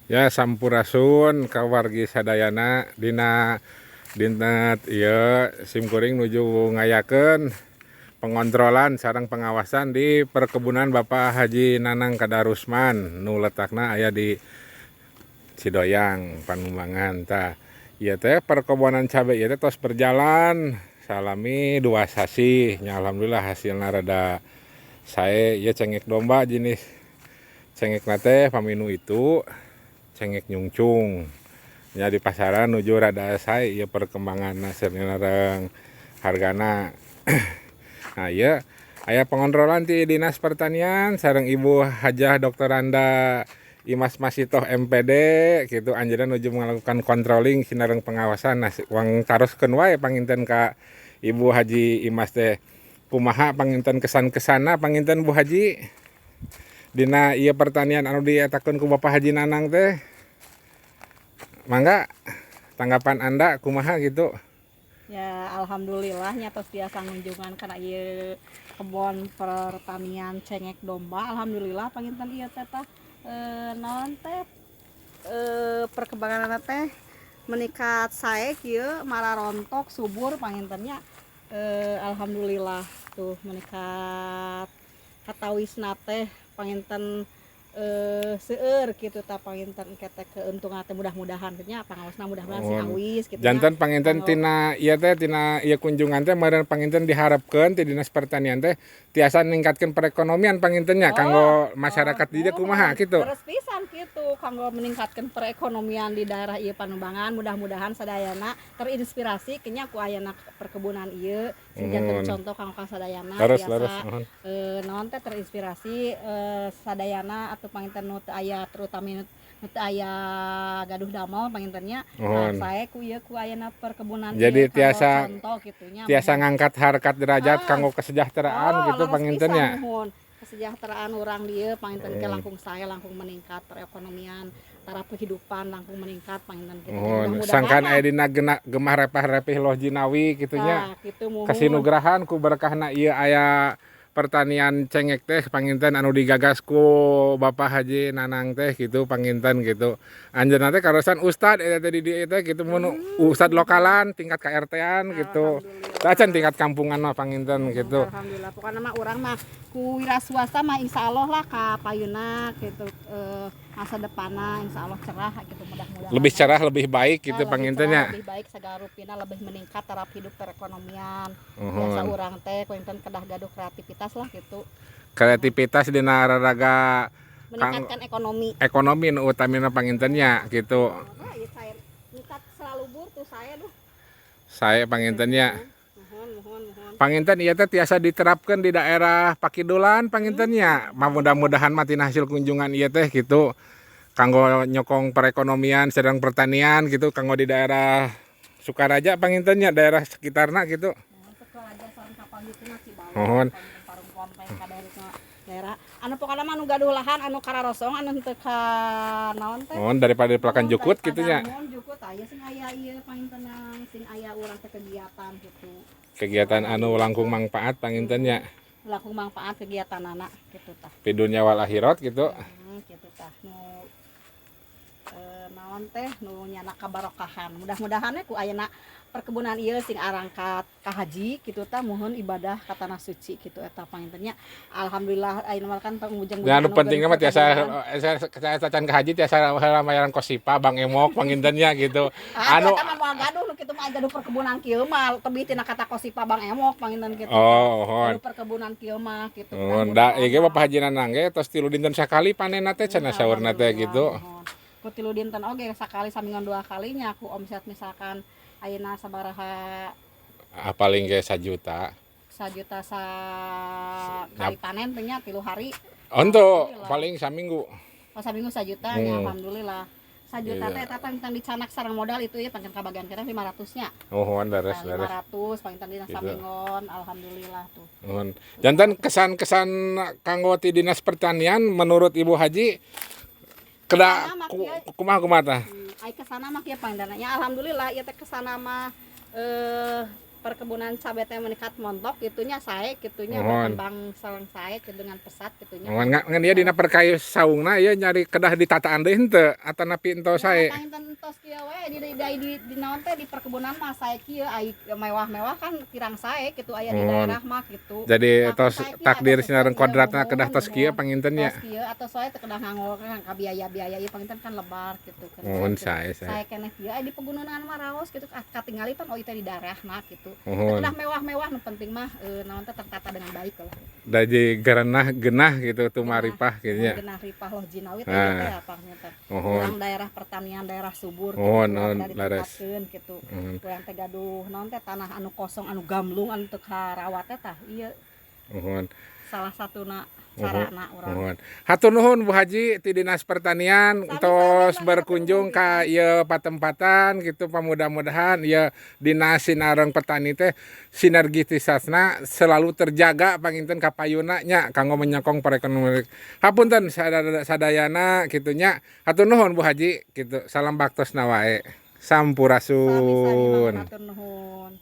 Ya, sampurasun ka wargi sadayana. Dina dinten ieu simkuring nuju ngayakeun pengontrolan sareng pengawasan di perkebunan Bapak Haji Nanang Kadarusman nu letakna aya di Cidoyang, Panumbangan. Tah, ieu teh perkebunan cabe ieu teh tos berjalan salami 2 sasih nya. Alhamdulillah, hasilna rada sae. Ieu cengek domba, jenis cengekna teh pami nu itu cengek nyungcung nya. Di pasaran nuju rada sae ieu perkembangan sareng hargana. Nah, ieu aya pengontrolan ti Dinas Pertanian sareng Ibu Hajah Dr. Imas Masitoh MPD gitu. Anjeunna nuju melakukan controlling sinareng pengawasan. Nah, urang taroskeun wae panginten ka Ibu Haji Imas teh, kumaha panginten kesan-kesanna panginten, Bu Haji, dina ieu pertanian anu dietakeun ku Bapak Haji Nanang teh? Mangga, tanggapan Anda kumaha gitu? Ya, alhamdulillah nya, tos tiasa ngunjungan kana ieu kebon pertanian cengek domba. Alhamdulillah, panginten ieu teh tah naon teh, perkembanganna teh meningkat sae kieu, marontok subur panginten nya. Alhamdulillah tuh meningkat, katawisna teh panginten seueur kitu tah. Panginten engke teh keuntungan teh mudah-mudahan nya, pangaosna mudah-mudahan sing awis kitu nya. Janten panginten tina ieu teh, tina ieu kunjungan teh meureun panginten diharapkeun ti Dinas Pertanian teh tiasa ningkatkeun perekonomian panginten nya kanggo masyarakat di dieu, kumaha kitu? Leres pisan kitu, kanggo meningkatkan perekonomian di daerah ieu Panumbangan. Mudah-mudahan sadayana terinspirasi nya ku ayana perkebunan ieu, sing janten contoh kanggo ka sadayana tiasa Leres, muhun. Naon teh, terinspirasi sadayana atau panginten nu teu aya, terutama nu teu aya gaduh damel panginten nya. Nah, sae ku ieu, ku ayana perkebunan Jadi ieu kanggo contoh kitu nya. Tiasa Muhun. Ngangkat harkat derajat kanggo kesejahteraan gitu Leres panginten pisan, nya. Muhun. Kesejahteraan urang dieu panginten ke langkung sae, langkung meningkat perekonomian, taraf kehidupan langkung meningkat panginten kitu. Muhun. Mudah-mudahan Sangkan lah. Aya dina gemah repah-repih loh jinawi kitu nya. Tah, kitu, muhun. Kasinugrahan ku berkahna ieu aya pertanian cengek teh panginten anu digagas ku Bapak Haji Nanang teh gitu panginten gitu. Anjeunna teh kaleresan ustad eta teh di dieu teh gitu, mun ustad lokalan tingkat KRT-an gitu. Alhamdulillah. Acan tingkat kampungan mah panginten gitu. Alhamdulillah, pokoknya mah urang mah ku wira swasta mah insya Allah lah ka payuna gitu, masa depanna insya Allah cerah gitu, mudah-mudahan. Lebih cerah, lebih baik gitu Nah, lebih panginten cerah, nya. Lebih baik segala rupina, lebih meningkat taraf hidup perekonomian biasa. Urang teh panginten kedah gaduh kreativitas lah gitu. Kreativitas dina raraga meningkatkan ekonomi. Ekonomi nu utamina panginten nya gitu. Nah, ieu saya ningkat salubur tuh saya duh. Sae panginten nya. Muhun, muhun, muhun. Panginten ieu teh tiasa diterapkan di daerah Pakidulan panginten nya. Mah mudah-mudahan mah tina hasil kunjungan ieu teh gitu kanggo nyokong perekonomian sedang pertanian gitu kanggo di daerah Sukaraja panginten nya, daerah sekitarna gitu. Nah, Sukaraja sareng kapal gitu na Cibalong. Muhun. Parung Ponteng ka daerah daerah anu pokokna mah anu gaduh lahan anu kararosong, anu henteu ka naon teh. Muhun, daripada dipelakan jukut daripada gitu nya. Muhun, jukut aya sing aya ieu panginten sing aya urang teh kegiatan gitu. Kegiatan anu langkung manfaat panginten nya. Langkung manfaat kegiatan anak gitu tah. Di dunya wal akhirat gitu. Gitu tah, nu naon teh, nu nyana kabarokahan. Mudah-mudahan ku ayana perkebunan ieu sing arangkat ka haji gitu tah, muhun ibadah ka tanah suci gitu eta panginten nya. Alhamdulillah, ayeuna mah kan ujang. Ya, anu penting mah tiasa saya can ke haji tiasa heula mayaran kosipa Bang Emok panginten nya gitu. Anu Anu eta mah moal gaduh nu kitu mah, gaduh perkebunan kieu mah tebih tina kata kosipa Bang Emok panginten kitu. Oh, muhun. Gaduh perkebunan kieu mah gitu. Oh, da ieu ge Bapak Haji Nanang ge tos 3 dinten sakali panenna teh cenah, saurna teh gitu. Ku 3 dinten oge sakali, saminggon dua kalinya. Ku omset misalkan ayeuna sabaraha? Ah, paling ge 1 juta. 1 juta sakali panen teh nya, 3 hari. Untuk Alhamdulillah. Paling saminggu. Oh, saminggu 1 juta nya. Alhamdulillah, 1 juta teh eta panginten dicanak sareng modal itu ya, panginten kabagian kita 500 nya. Muhun, leres, Nah, leres. 500 panginten dina Gitu. Saminggon, alhamdulillah tuh. Muhun. Janten kesan-kesan kanggo ti Dinas Pertanian menurut Ibu Haji kedah Kesana mah kumaha kumaha tah? Ai kesana mah kieu panginten ya, alhamdulillah ieu teh kesana mah. Perkebunan cabe teh meningkat montok gitu nya, sae gitu nya, Muhun. berkembang sareng sae gitu, dengan pesat gitu nya. Muhun, ngan ieu dina perkawis saungna ieu nyari kedah ditataan deui henteu atanapi entos sae? Panginten entos kieu we di naon teh, di perkebunan mah sae kieu, ai mewah-mewah kan kirang sae gitu aya di daerah mah gitu. Jadi Nah, tos sae kieu takdir atau sinareng kieu, kodratna muhun, kedah tos kieu muhun. Panginten nya. Tos kieu atau soe teu kedah nganggo kan ka biaya-biaya ieu panginten kan lebar gitu kan. Muhun, Gitu. sae sae. Sae keneh kieu, ai di pegunungan mah raos gitu, ah, katingali pan oh ieu teh di daerahna gitu. Teu kedah mewah-mewah, nu penting mah naon teh, tertata dengan baik lah. Dari gerenah genah gitu tumaripah gitu nya. Genah ripah loh jinawi teh Nah. ieu teh panginten. Muhun. Urang daerah pertanian, daerah subur gitu, Muhun, urang muhun, kedah leres. ditempatkeun gitu. Muhun. Urang teh gaduh naon teh, tanah anu kosong, anu gamlung, anu teu karawat teh, tah ieu Muhun. Salah satuna carana urang. Muhun. Hatur nuhun, Bu Haji ti Dinas Pertanian Sami-sami, tos Bang. Berkunjung ka ieu patempatan gitu. Pamudah-mudahan ieu dinas sinareng petani teh sinergitasna selalu terjaga panginten kapayuna nya, kanggo menyokong perekonomian. Hapunten sadayana kitu nya. Hatur nuhun, Bu Haji, kitu. Salam baktosna wae. Sami-sami, Sampurasun. Mang, hatur nuhun.